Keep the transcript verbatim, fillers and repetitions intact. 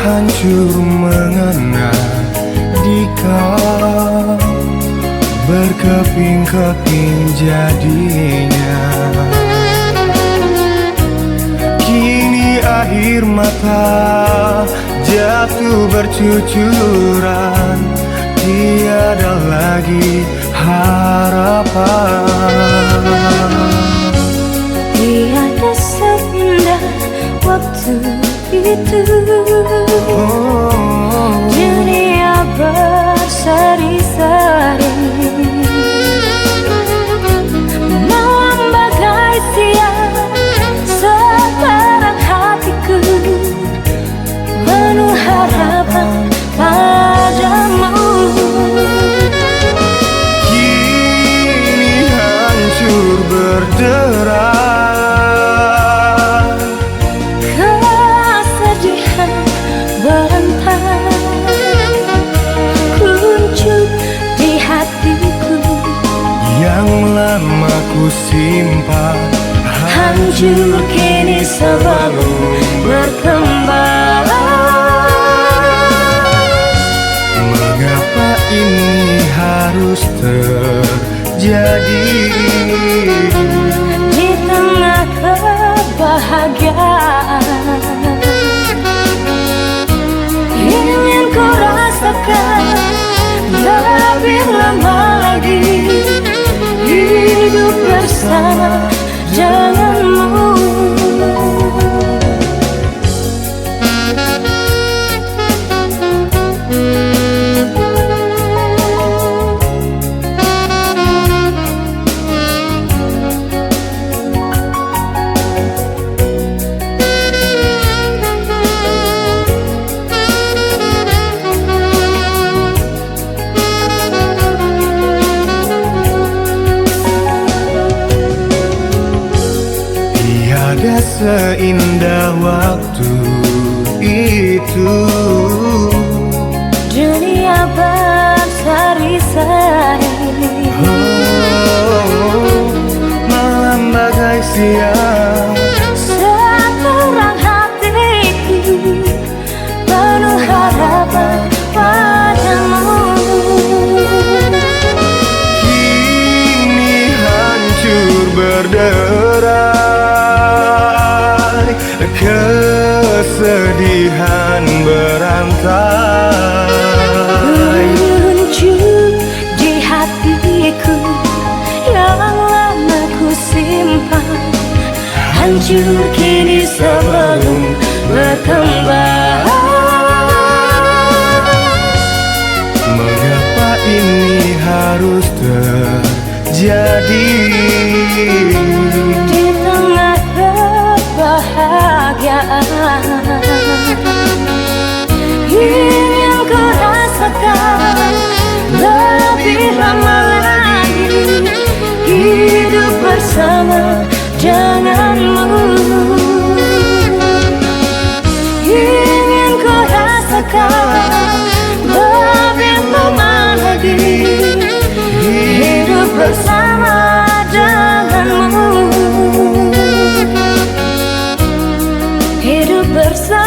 Hancur mengena di kau, berkeping-keping jadinya. Kini air mata jatuh bercucuran, tiada lagi harapan. Tiada seindah waktu itu. Dunia berseri-seri, malam bagai siang, sekarang hatiku penuh harapan padamu. Kini hancur berderai. Kesedihan berantai, kuncup di hatiku. Yang lama ku simpan, hancur kini sebelum berkembang. Mengapa ini harus ter- jadi. Di tengah kebahagiaan, ingin ku rasakan lebih lama lagi hidup bersama denganmu. Tiada seindah waktu itu. Dunia berseri-seri. Oh, malam bagai siang. Seterang hatiku penuh harapan padamu. Kini hancur berderai, kesedihan berantai. Kuncup di hatiku yang lama ku simpan. Hancur kini sebelum berkembang. Mengapa ini harus terjadi? Di tengah kebahagiaan, ingin ku rasakan lebih lama lagi hidup bersama denganmu. Ingin ku rasakan lebih lama lagi hidup bersama denganmu. Hidup bersama